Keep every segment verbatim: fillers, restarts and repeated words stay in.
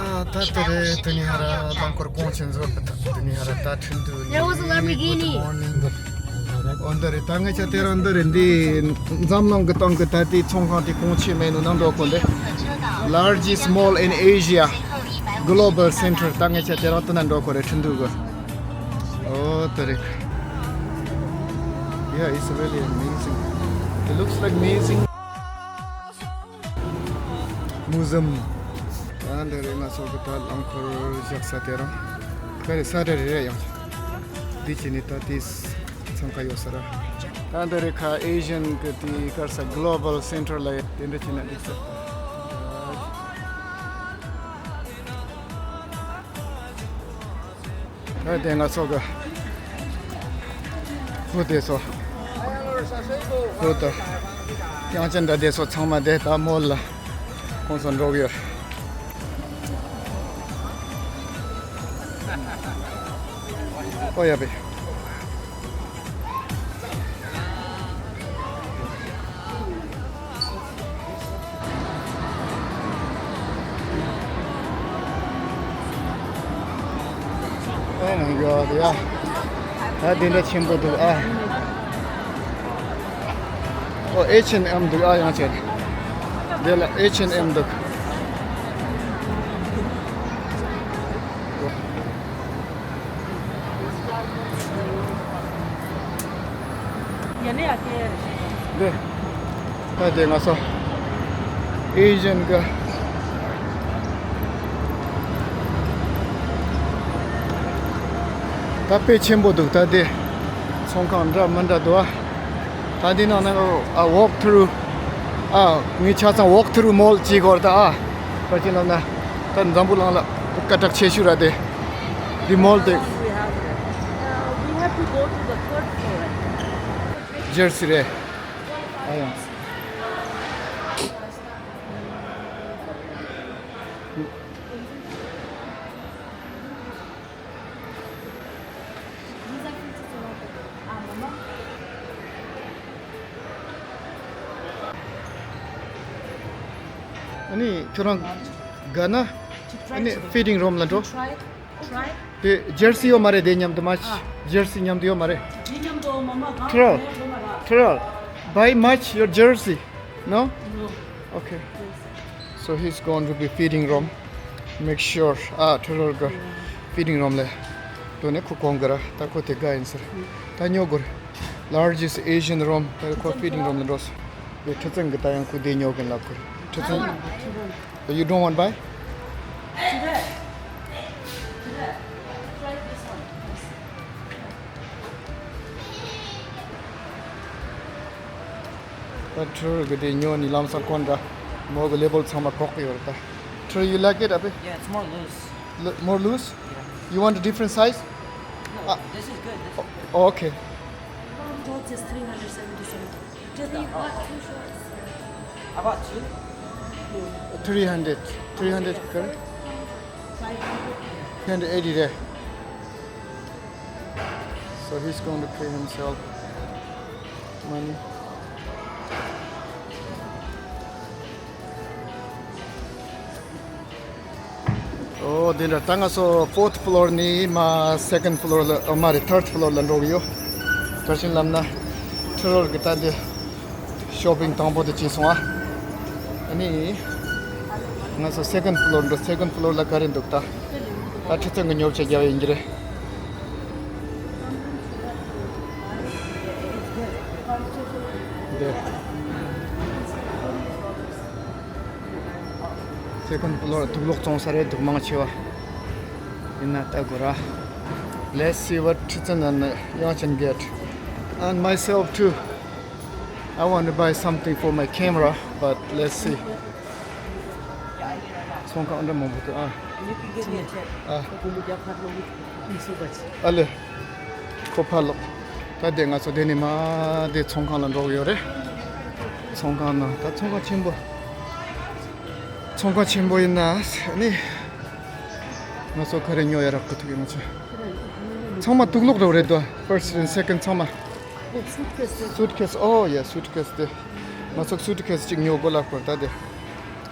ད་དེ་རེད། དེ་ནི་ཧ་ར་རླངས་འཁོར་གོང་ཆེན་བཟོ་གི། ད་དེ་ནི་ཧ་ར་ད་ཁྲིན་ཏུ་There was a Lamborghini. འོ་འདི་རེད། ད་ངེད་ཆ་དེ་རང་འདི་རེད། འདི་འཛམ་གླིང་གི་སྟེང་གི་ད་ལྟའི་ཚོང་ཁང་དེ་གོང་ཆེ་མེད་ནོ་ནང་འགྲོ་གོ་འདི། Largest mall in Asia, Global Center. ད་ངེད་ཆ་དེ་རང་དེ་ན་འགྲོ་གོ་རེད། ཁྲིན་ཏུ་གི། འོ་དེ་རེད། Yeah, it's really amazing. It looks like amazing. Museum. ཨ་འདི་རེད། ང་ཚོ་གི་ད་རླངས་འཁོར་བཞག་ས་དེ་རང་། ག་རེ་ས་དེ་རེད་ཡང་། འདི་ཅི་ནི་ད་དེ་འཚང་ཁ་ཡོད་ས་ར། ད་འདི་རེད་ཁ། Asian གི་དེ་གར་ས་Global Center ལ་དེ་འདྲ་ཅི་ན་འདུག་ས། ད་དེ་ང་ཚོ་གི་བུ་དེ་ཚོ་བུ་དང་དབྱངས་ཅན་དང་དེ་ཚོ་ཚང་མ་དེ་ད་མོལ་ལ་ཁོང་ཚོ་འགྲོ་གི་ཡོད། ཨོ་ཡ་བེ། Oh my God, yeah. ད་འདི་འདྲ་ཆེན་པོ་འདུག་ཨ། ཨོ་H and M འདུག་ཨ། ཡང་ཆེ། འདི་ལ་H and M འདུག་འདི། ད་དེ་ང་ཚོ་Asian གི་ད་དཔེ་ཆེན་པོ་འདུག་ད་དེ་ཚོང་ཁང་འདྲ་མི་འདྲ་འདུག་ཨ། ད་འདི་ནང་ན་ཨ་walk through ཨ། ངས་ཆ་ཚང་walk through mall བྱེད་དགོས་རེད་ད་ཨ། ཕར་ཕྱིན་ལབ་ན་ད་འཛམ་བུ་གླིང་ལ་སྐད་གྲགས་ཆེ་ཤོས་ར་དེ། འདི་mall དེ། We have, uh, we have to go to the third floor. Jersey རེད། ཨ་ཡང་ཨ་ནི་ཁྱོད་རང་དགའ་ན་ཨ་ནི་fitting room ལ་འགྲོ། དེ་jersey ཡོད་མ་རེད། དེ་མཉམ་དུ་match jersey མཉམ་དུ་ཡོད་མ་རེད། Terrell, Terrell, buy match your jersey. No? Okay. So he's going to be fitting room. Make sure. ཨ། Terrell གི་fitting room ལ་འགྲོ་ནས་ཁོ་གོན་གི་ར། ད་ཁོ་དེ་དགའ་ཡིན་ཟེར། ད་ཉོ་དགོས་རེད། Largest Asian room. ད་ཁོ་fitting room ལ་འགྲོ་སོང་། དེ་ཁྲི་བཙན་གི་ད་ཡང་ཁོ་དེ་ཉོ་གིན་ལབ་གི་རེད། ཁྲི་བཙན། You don't want buy? ད་ཁྲི་གི་དེ་ཉོ་ནི་ལམ་སང་གོན་འདྲ། མོ་གི་label ཚང་མ་གོག་གི་ཡོད་རེད་ད། ཁྲི། You like it, Abi? Yeah, it's more loose. L- more loose? Yeah. You want a different size? No, ah, this is good. This is good. Oh, okay. Clothes is three hundred seventy-seven. Just I bought two shorts. I bought two. Three hundred. Three hundred. Three hundred eighty there. So he's going to pay himself money. Oh, འདི་འདྲ། ད་ང་ཚོ་fourth floor ནས་མར་second floor ལ། ཨོ་མ་རེད། third floor ལ་འགྲོ་གི་ཡོད། ག་རེ་བྱས་ལབ་ན་ཁྲི་རོལ་གི་ད་འདི་shopping དང་པོ་དེ་བྱས་སོང་ཨ། ཨ་ནི་ང་ཚོ་second floor འགྲོ། second floor ལ་ག་རེ་འདུག་ད། ད་ཁྲི་བཙན་གི་ཉོ་ཆ་རྒྱག་ཡིན་གྱི་རེད། འདི། second floor དུག་ལོག་བཙོང་ས་རེད་འདུག་མང་ཆེ་བ། ཡིན་ན་ལྟ་དགོས་ར། Let's see what ཁྲི་བཙན་and དབྱངས་ཅན་get. And myself too. I want to buy something for my camera, but let's see. ཚོང་ཁང་འདྲ་མང་པོ་འདུག་ཨ། You can give me a tip. ཨ། ཨ་ལེ། ཁོ་ཕར་ལོག་ད་དེ་ང་ཚོ་དེ་ནས་མར་དེ་ཚོང་ཁང་ལ་འགྲོ་གི་ཡོད་རེད། ཚོང་ཁང་ནང་ད་ཚོང་ཁང་ཆེན་པོ། ཚོང་ཁང་ཆེན་པོ་ཡིན་ན་ནི་ང་ཚོ་ག་རེ་ཉོ་ཡ་རག་གི་ཐུག་ཡོང་ཆེ། ཚང་མ་དུག་ལོག་རེད་དོ། First and second ཚང་མ། Suitcase. Oh yeah, suitcase དེ། ང་ཚོ་suitcase གཅིག་ཉོ་དགོས་ལབ་གོ་ད་དེ།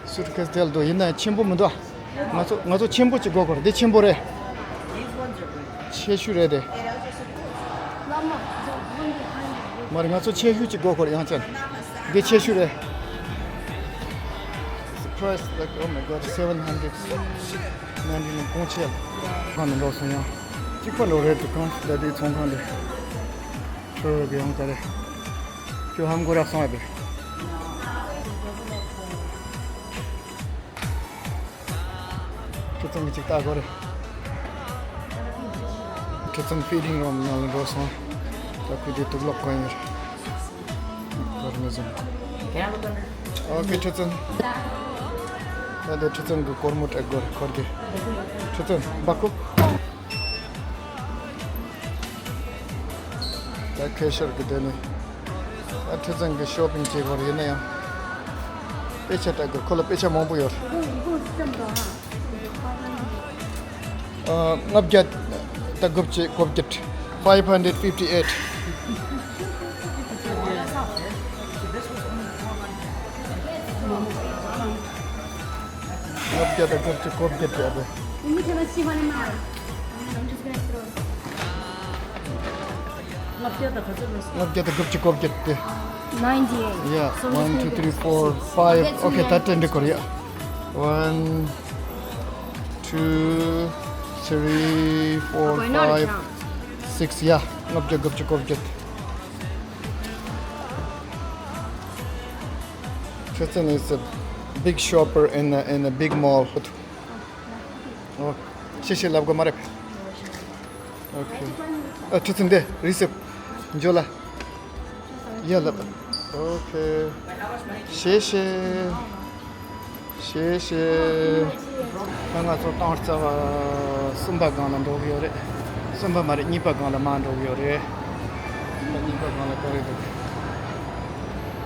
Suitcase དེ་ལ་དོ་ཡིན་ན་ཆེན་པོ་མི་འདུག་ང་ཚོ་ང་ཚོ་ཆེན་པོ་ཅིག་དགོས་སྐོར། འདི་ཆེན་པོ་རེད། ཆེ་ཤོས་རེད་དེ། མ་རེད། ང་ཚོ་ཆེ་ཤོས་ཅིག་དགོས་སྐོར། ཡང་ཅན། འདི་ཆེ་ཤོས་རེད། Price, like, oh my God, seven hundred ninety-nine. གོང་ཆེ། གང་ནས་འགྲོ་སོང་ཡང་། གཅིག་པ་ལོ་རེད་དུ་གང་ཞིག་ད་དེའི་ཚོང་ཁང་དེ། ཁྱོད་ཀྱི་ཡང་ད་རེད། ཁྱོད་ཧམ་གོ་རག་སོང་ཨ་དེ། ཁྲི་ཚང་གི་ཅིག་ལྟ་དགོས་རེད། ཁྲི་ཚང་ཕི་ཌིང་རུམ་ནང་ལ་འགྲོ་སོང་། ད་ཁུ་དེ་དུག་ལོག་གང་ཡོད། གར་མི་ཚང་། ཨོ་ཁེ། ཁྲི་ཚང་། ད་དེ་ཁྲི་ཚང་གི་སྒོར་མོ་སྤྲད་དགོས་རེད་ཁོར་གི། ཁྲི་ཚང་བ་ཀུ། ད་ཁེ་ཤར་གི་དེ་ནི། ད་ཁྲི་ཚང་གི་ཤོ་པིང་བྱེད་དགོས་རེད། ཡིན་ན་ཡང་། དཔེ་ཆ་སྤྲད་དགོས། ཁོ་ལ་དཔེ་ཆ་མང་པོ་ཡོད། ལྔ་བརྒྱ་དང་དགུ་བཅུ་གོ་བརྒྱད། Five hundred fifty eight. ལྔ་བརྒྱ་དང་དགུ་བཅུ་གོ་བརྒྱད་དེ་ཨ་ལས། ལྔ་བརྒྱ་དང་དགུ་བཅུ་གོ་བརྒྱད་དེ། Ninety eight. Yeah, one, two, three, four, five. Okay, ད་དྲན་འགྲིག་གོ་རེད། One, two, three, four, five, six. Yeah, ལྔ་བརྒྱ་དགུ་བཅུ་གོ་བརྒྱད། Tristan is a big shopper in a, in a big mall. Oh, 谢谢 ལབ་དགོས་མ་རེད། Okay. ཨ། ཁྲི་ཚང་འདི་རི་སེབ་འཇོ་ལ། ཡ་ལབ། Okay. 谢谢། 谢谢། ད་ང་ཚོ་ཏང་རྩ་བ་གསུམ་པ་སྒང་ལ་འགྲོ་གི་ཡོད་རེད། གསུམ་པ་མ་རེད། གཉིས་པ་སྒང་ལ་མར་འགྲོ་གི་ཡོད་རེད། ད་གཉིས་པ་སྒང་ལ་ག་རེ་འདུག་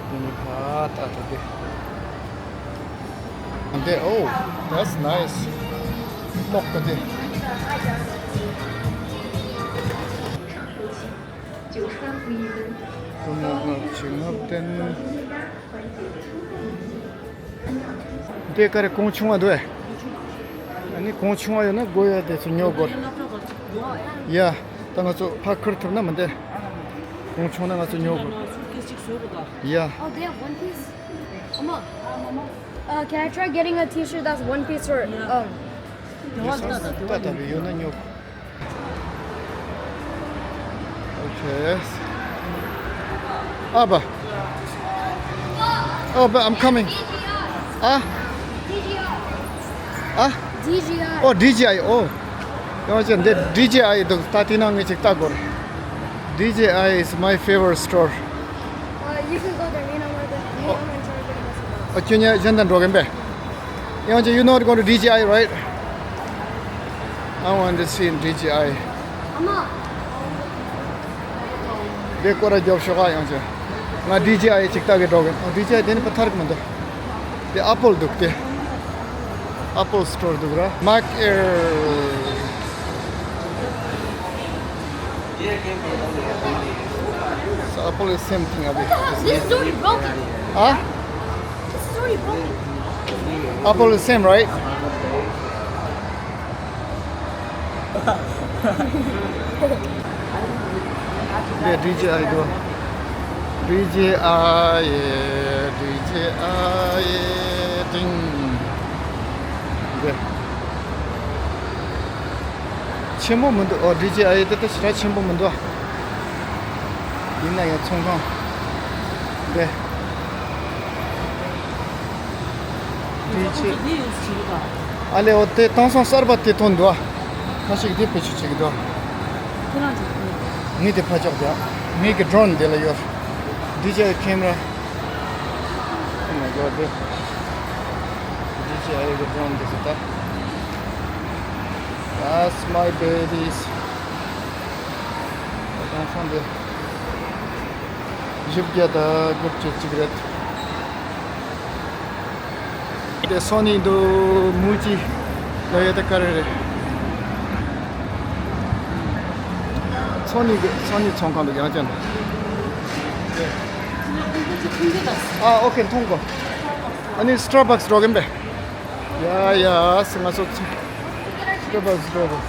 དེ་ནི་ཕ་ད་ད་དེ། འདི། Oh, that's nice. ཏོག་གི་དེ། ཀུན་སློང་ལྔ་བཅུ་ང་བདུན། འདི་ག་རེ་གོང་ཆུང་བ་འདུག་ཨེ། ཨ་ནི་གོང་ཆུང་བ་ཡོད་ན་དགོས་ཡ་དེ་ཚོ་ཉོ་དགོས། ཡ། ད་ང་ཚོ་ཕར་ཁུར་ཐུབ་ན་མི་འདི། གོང་ཆུང་ན་ང་ཚོ་ཉོ་དགོས། ཡ། Oh, they have one piece? Mama, uh, can I try getting a t-shirt that's one piece or, um, ད་ད་བི་ཡོད་ན་ཉོ། Okay. Abba. Oh, but I'm coming. Ah? Ah? D G I. Oh, D G I. Oh. ཡང་ཅི་འདི་D G I དུ་ད་དེ་ནང་ངས་ཅིག་ལྟ་དགོས། D G I is my favorite store. Uh, you can go there. Me and I'm gonna, me and I'm gonna try to get a message. ཨོ་ཁྱོད་ཉལ་གཞན་དང་འགྲོ་གིན་པས། ཡང་ཅི། You know what going to D G I, right? I want to see in D G I. འདི་སྐོར་ར་རྒྱོབ་ཤོག་ཨ། ཡང་ཅི། ང་D G I ཅིག་ལྟ་གི་འགྲོ་གིན། ཨོ། D G I དེ་ནི་ཕ་ཐར་གི་མི་འདུག་དེ་Apple འདུག་དེ། Apple store འདུག་ར། Mac Air. So Apple is same thing, I think. This is already broken. Huh? This is already broken. Apple is same, right? འདི་D J I འདུག D J I, D J I, ཏིང་། འདི་ཆེན་པོ་མི་འདུག་ཨོ། D J I དེ་ད་ཞེ་དྲག་ཆེན་པོ་མི་འདུག་ཡིན་ན་ཡང་ཚོང་ཁང་འདི། དེ་ཆེ། ཨ་ལེ། འོ་དེ་དེང་སང་གསར་པ་དེ་ཐོན་འདུག་ཁ་ཤས་དེ་བེད་སྤྱོད་བྱེད་ཀྱི་འདུག་ངས་དེ་ཕར་ཕྱོགས་དེ། ངས་ཀྱི་drone དེ་ལ་ཡོད། D J I camera. Oh my God, this D J I གི་drone དེ་ཟེར་ད། That's my babies. དེང་སང་དེ་བཞི་བརྒྱ་དང་དགུ་བཅུ་གཅིག་རེད། དེ་Sony འདུག Muji ལ་ཡོད་དེ་ག་རེ་རེད། Sony གི་Sony ཚོང་ཁང་འདུག་ཡང་ཅན། ཨ། ཨོ་ཁེ། མཐོང་གོ་ཨ་ནི་Starbucks འགྲོ་གིན་པས། ཡ་ཡ་སི་ང་ཚོ་སི་ཊར་བག་སི་འགྲོ་དགོས།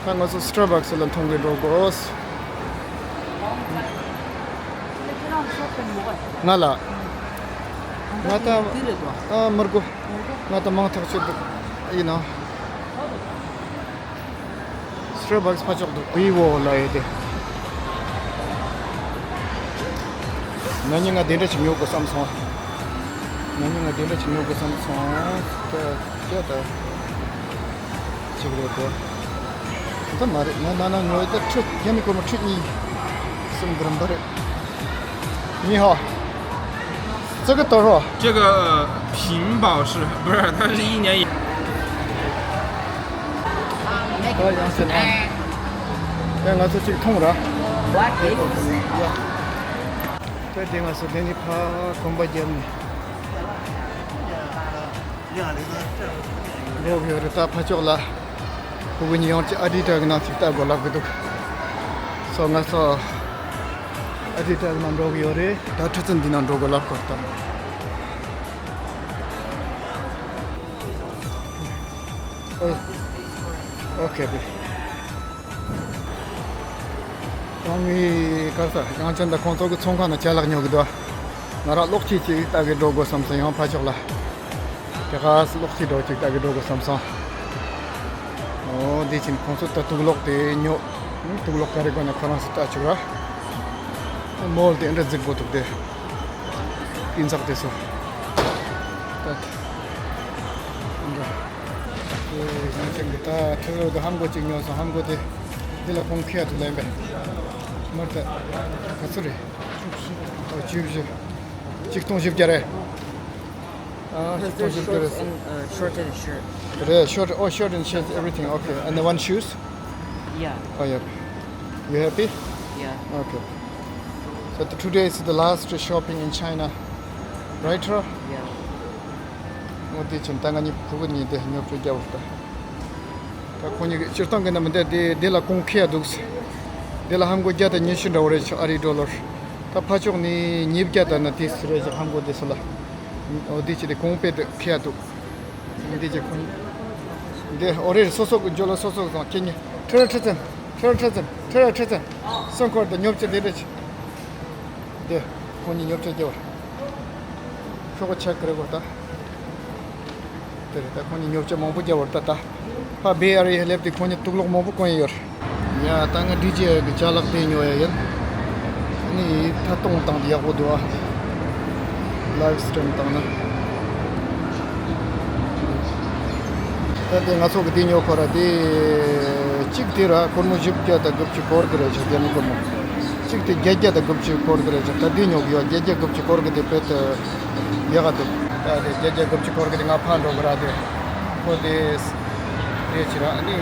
ད་ང་ཚོ་སི་ཊར་བག་སི་ལ་འཐུང་གི་འགྲོ་དགོས། ང་ལ། ང་ད་ཨ་མི་དགོས། ང་ད་མང་ཐག་ཆོད་འདུག་ཡིན་ནོ། སི་ཊར་བག་སི་ཕ་ཅོག་འདུག་བི་བོ་ལ་ཡོད་དེ། ན་ནིང་ང་དེ་འདྲ་ཞིག་ཉོ་དགོས་བསམ་སོང་། ན་ནིང་ང་དེ་འདྲ་ཞིག་ཉོ་དགོས་བསམ་སོང་། ད་ཅི་ད་ཅིག་རེད་དོ། ད་མ་རེད། ང་ན་ན་ཉོ་ཡི་ད་ཁྲི་ཉི་མའི་སྒོར་མོ་ཁྲི་གཉིས་གསུམ་འདི་རིམ་པ་རེད། 你好，这个多少？这个屏保是不是？它是一年一。ད་ཡང་ཟེར་ན། ཡང་ང་ཚོ་གཅིག་མཐོང་ར། What is? ད་དེ་ང་ཚོ་དེ་ནི་ཕ་གོམ་པ་བརྒྱབ་ནས། འགྲོ་གི་ཡོད་རེད། ད་ཕ་ཕྱོགས་ལ་ཕྲུ་གུ་གཉིས་ཡོང་ཅིག་ཨ་ཌི་ཌ་སི་གི་ནང་ཅིག་ལྟ་དགོས་ལབ་གི་འདུག་སོ་ང་ཚོ་ཨ་ཌི་ཌ་སི་གི་ནང་འགྲོ་གི་ཡོད་རེད། ད་ཁྲི་ཚན་འདི་ནང་འགྲོ་དགོས་ལབ་གོ་ད། ཨོ་ཁེ་པི། ཡང་མི་གར་ས་ཡང་ཅན་དང་ཁོང་ཚོ་གི་ཚོང་ཁང་ནང་ཅ་ལག་ཉོ་གི་འདུག་ང་རང་གློག་ཆས་ཅིག་ལྟ་གི་འགྲོ་དགོས་བསམ་སོང་། ཡང་ཕ་ཕྱོགས་ལ། དེ་ག་གློག་ཆས་འདྲ་ཅིག་ལྟ་གི་འགྲོ་དགོས་བསམ་སོང་། ཨོ་འདི་ཕྱིན་ཁོང་ཚོ་ད་དུག་ལོག་དེ་ཉོ། དུག་ལོག་ག་རེ་དགོས་ན་ཁོ་རང་ཚོ་ལྟ་བཅུག་ར། མོལ་དེ་འདྲ་རྫིག་པོ་འདུག་དེ། ཡིན་ཚག་དེ་སོ། ད། འདྲ། དེ་ང་ཅན་གི་ད་ཁྲི་རོ་དེ་ཧམ་གོ་ཅིག་ཉོ་སོང་། ཧམ་གོ་དེ། འདི་ལ་ཁོང་ཁེ་ཡ་དུ་ལེན་པས། མར་ད། ག་ཚོད་རེད། ཨོ་བཅུ་བཞི། གཅིག་སྟོང་བཞི་བརྒྱ་རེད། ཨ་གཅིག་སྟོང་བཞི་བརྒྱ་རེད། Shorts and, uh, short and shirt. རེད། Short, oh, shirt and shirt, everything. Okay. And the one shoes? Yeah. Oh, yeah. You happy? Yeah. Okay. So the, today is the last shopping in China. Right, Ro? Yeah. ཨོ་དེ་ཕྱིན་ད་ང་གཉིས་ཕྲུ་གུ་གཉིས་དེ་ཉོ་སྤྲོད་རྒྱབ་པ་ད། ད་ཁོ་གཉིས་ཀྱི་སྤྱིར་བཏང་གི་ནམ་དེ་དེ་དེ་ལ་གོང་ཁེ་ཡ་འདུག་དེ་ལ་ཧམ་གོ་བརྒྱ་དང་ཉི་ཤུ་འདྲ་བོ་རེད་ཤག་ཨ་རིའི་ཌོ་ལར། ད་ཕ་ཕྱོགས་ནས་ཉིས་བརྒྱ་དང་ན་དེ་སུ་རེད་ཤག་ཧམ་གོ་དེ་སུ་ལ། ཨོ་དེ་ཅི་དེ་གོང་སྤེལ་དུ་ཁེ་ཡ་འདུག་འདི་ཅི་ཁོ་གཉིས། འདི་ཨོ་རེད། སོ་སོ་གི་ཇོ་ལ་སོ་སོ་གི་སོང་ཁྱེད་གཉིས་ཁྲི་ར་ཁྲི་ཚན། ཁྲི་ར་ཁྲི་ཚན། ཁྲི་ར་ཁྲི་ཚན། སོང་ཁོར་དུ་ཉོ་ཆ་དེ་རེད་ཤག་འདི་ཁོ་གཉིས་ཉོ་ཆ་རྒྱབ་པ། ཤོག་ཆེག་རེད་གོ་ད། དེ་རེད། ད་ཁོ་གཉིས་ཉོ་ཆ་མང་པོ་རྒྱབ་པ་རེད་ད། ད་ཕ་བེ་ཨེ་རི་ཡ་སླེབས་དུས་ཁོ་གཉིས་དུག་ལོག་མང་པོ་གོན་ཡོད་རེད། ཡ་ད་ང་ཌི་ཇེ་གི་ཅ་ལག་དེ་ཉོ་ཡ་ཡིན། ཨ་ནི་ད་གཏོང་སྟངས་དེ་ཡག་པོ་འདུག་ཨ། ལའིབ་སི་ཊིམ་བཏང་ན། ད་དེ་ང་ཚོ་གི་དེ་ཉོ་ཁོ་ར་དེ། གཅིག་དེ་ར་སྒོར་མོ་བཞི་བརྒྱ་དང་དགུ་བཅུ་སྐོར་གི་རེད་ཤག་རྒྱ་མི་སྒོར་མོ། གཅིག་དེ་བརྒྱད་བརྒྱ་དང་དགུ་བཅུ་སྐོར་གི་རེད་ཤག་ད་དེ་ཉོ་གི་ཡོད། བརྒྱད་བརྒྱ་དགུ་བཅུ་སྐོར་གི་དེ་བོད་དུ་ཡག་ག་འདུག་ད་དེ་བརྒྱད་བརྒྱ་དགུ་བཅུ་སྐོར་གི་དེ་ང་ཕར་འགྲོ་གི་ར་དེ། ཁོ་དེ་རེད་ཅི་ར་ཨ་ནི།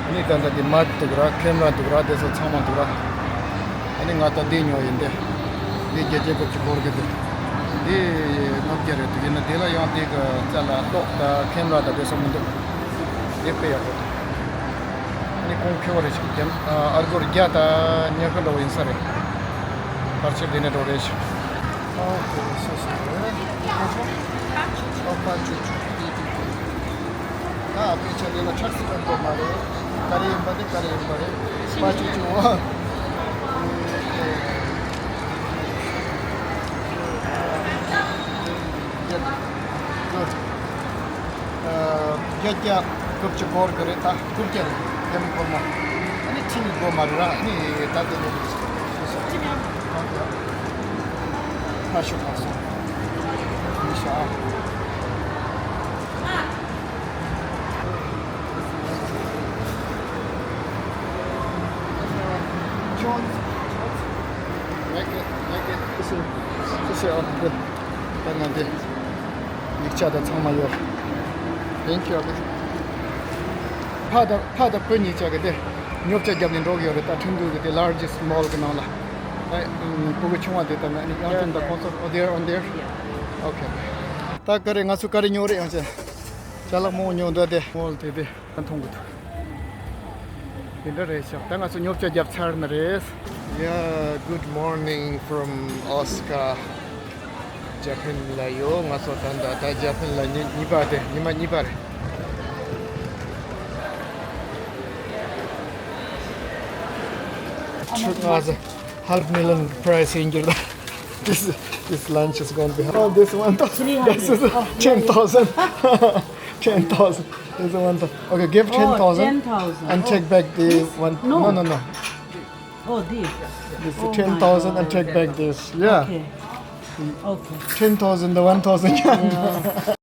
ཨ་ནི་ད་ལྟ་དེ་མའིཀ་འདུག་ར་ཁེམ་ར་འདུག་ར་དེ་ཚོ་ཚང་མ་འདུག་ར། ཨ་ནི་ང་ད་འདི་ཉོ་ཡིན་ཏེ། འདི་བརྒྱད་བརྒྱ་དགུ་བཅུ་སྐོར་གི་འདུག་འདི་ལྔ་བརྒྱ་རེད་འདུག་ཡིན་ན་དེ་ལ་ཡང་དེ་གི་རྩ་ལ་གློག་དང་ཁེམ་ར་དང་དེ་ཚོ་མི་འདུག་འདི་དཔེ་ཡག་པོ་འདུག་ཨ་ནི་གོང་ཁེ་བ་རེ་ཞིག་རྒྱ་ཨ་སྒོར་བརྒྱ་དང་ཉི་ཤུ་འདྲ་བོ་ཡིན་ས་རེད། ཕལ་ཆེར་དེ་ནས་འགྲོ་རེད་ཤག་ཨོ་ཁེ་སོ་སོ་རེད། ཨོ་པ་ཅུ་ཅུ། ད་ཨ་ཕའི་ཆ་དེ་ལ་ཁྲག་སི་ཀན་པོ་མ་རེད། ག་རེ་ཡིན་པ་དེ་ག་རེ་ཡིན་པ་རེད། པ་ཅུ་ཅུ་ཨོ། བརྒྱད་བརྒྱ་དགུ་བཅུ་སྐོར་གི་རེད། ད་དགུ་བརྒྱ་རེད། རྒྱ་མི་སྒོར་མོ། ཨ་ནི་ཁྲི་གཉིས་སྒོར་མ་རེད་ར། ཨ་ནི་ད་དེ་ནས་རེད། ཁ་ཤོ་ཁ་སོ། ཨ་ནི་ཤ། ད་ང་འདི་ཡིག་ཆ་དང་ཚང་མ་ཡོད། Thank you. ཕ་དང་ཕ་དང་བུ་གཉིས་ཆ་གི་དེ་ཉོ་ཆ་རྒྱབ་ནས་འགྲོ་གི་ཡོད་རེད། ད་ཁྲིན་ཏུའུ་གི་དེ་largest mall གི་ནང་ལ། ད་ཕྲུ་གུ་ཆུང་བ་དེ་ད་ནི་ཡང་ཅིན་དང་ཁོང་ཚོ། Oh, they're on there? Okay. ད་ག་རེ་ང་ཚོ་ག་རེ་ཉོ་རེད། ཡང་ཅིན་ཅ་ལག་མང་པོ་ཉོ་འདོད་དེ་མོལ་དེ་དེ་མཐོང་གི་འདུག་དེ་འདྲ་རེད་ཤག་ད་ང་ཚོ་ཉོ་ཆ་རྒྱབ་ཚར་ནི་རེད། Yeah, good morning from Osaka. ཇ་ཕན་ལ་ཡོད། ང་ཚོ་ད་ལྟ་ད་ཇ་ཕན་ལ་ཉི་གཉིས་པ་དེ། ཉི་མ་གཉིས་པ་རེད། ཆུ་ང་ཚོ་half million price ཡིན་གྱི་རེད། This, this lunch is going to be, oh, this one thousand. This is ten thousand. Ten thousand. This is one thousand. Okay, give ten thousand and take back the one. No, no, no. Oh, this. This is ten thousand and take back this. Yeah. Okay. Okay. Ten thousand, the one thousand. Yeah.